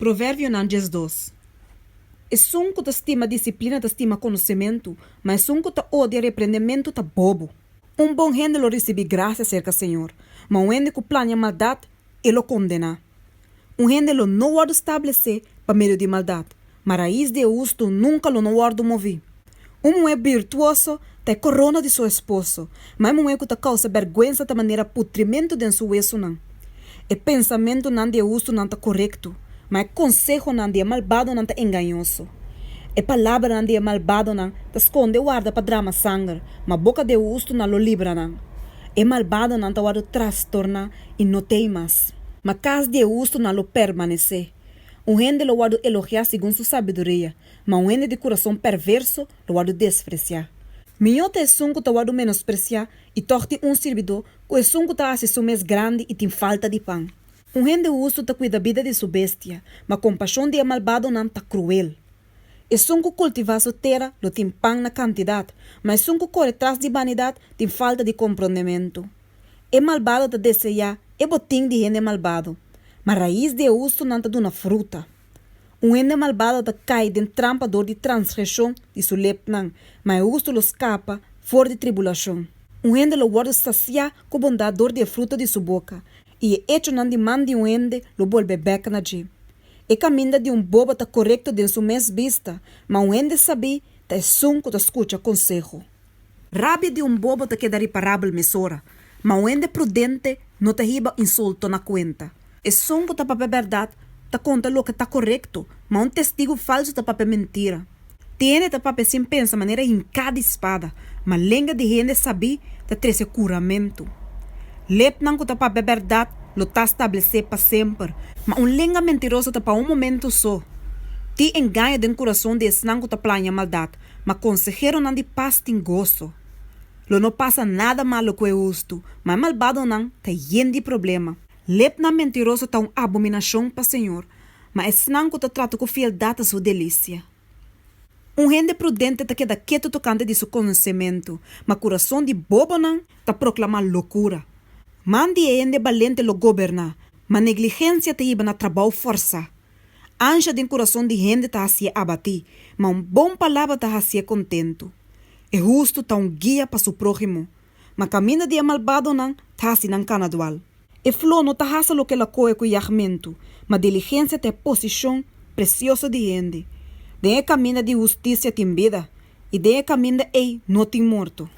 Proverbionan 12. Esun ku ta stima disiplina ta stima konosementu, ma esun ku ta odia reprendementu ta bobo. Un bon hende lo risibí grasia serka Señor, ma un hende ku plania maldat, E lo kondená. Un hende lo no wòrdu stablesé pa medio di maldat, ma rais di e hustu nunka lo no wòrdu moví. Un muhé birtuoso ta e korona di su esposo, ma e muhé ku ta kousa bèrgwensa ta manera putrimentu den su wesunan. E pensamentunan di e hustunan ta korekto, ma e konsehonan di e malbadonan ta engañoso. E palabranan di e malbadonan ta skonde warda pa drama sanger, ma boka di e hustunan lo libra nan. E malbadonan ta wòrdu trastorná i no t'ei mas. Ma kas di e hustunan lo permanesé. Un hende lo wòrdu elogiá segun su sabiduria, ma un hende di kurason perverso lo wòrdu despresiá. Mihó ta esun ku ta wòrdu menospresiá i tòg tin un sirbidó ku esun ku ta hasi su mes grandi i tin falta di pan. Un hende hustu ta kuida bida di su bestia, ma kompashon di e malbadonan ta kruel. Esun ku kultivá su tera lo tin pan na kantidat, ma esun ku kore tras di banidat tin falta di komprondementu. E malbado ta deseá e botin di hende malbado, ma rais di e hustunan ta duna fruta. Un hende malbado ta kai den trampa dor di transgreshon di su lepnan, ma e hustu lo skapa for di tribulashon. Un hende lo wòrdu sasiá ku bondat dor di e fruta di su boka, i e echonan di man di un hende lo bolbe bèk na dje. E kaminda di un bobo ta korekto den su mes bista, ma un hende sabí ta esun ku ta skucha konseho. Rabia di un bobo ta keda riparabel mesora, ma un hende prudente no ta hiba insulto na kuenta. Esun ku ta papia bèrdat ta konta loke ta korekto, ma un testigu falsu ta papia mentira. Tin hende ta papia sin pensa manera hinká di spada, ma lenga di hende sabí ta trese kuramentu. Lepnan ku ta papia bèrdat lo ta stablesé pa semper, ma un lenga mentiroso ta pa un momentu so. Tin engaño den kurason di esnan ku ta plania maldat, ma konseheronan di pas tin goso. Lo no pasa nada malu ku e hustu, ma e malbadonan ta yen di problema. Lepnan mentiroso ta un abominashon pa señor, ma esnan ku ta trata ku fieldat ta su delisia. Un hende prudente ta keda ketu tokante di su konosementu, ma kurason di bobonan ta proklamá lokura. Man di e hende balente lo goberná, ma negligensia ta hiba na trabou fòrsá. Ansha den kurason di hende ta hasié abatí, ma un bon palabra ta hasié kontentu. E hustu ta un guia pa su próhimo, ma kaminda di e malbadonan ta hasi nan kana dual. E fló no ta hasa loke el a kohe ku yagmentu, ma diligensia ta e posishon presioso di hende. Den e kaminda di hustisia tin bida, i den e kaminda ei no tin morto.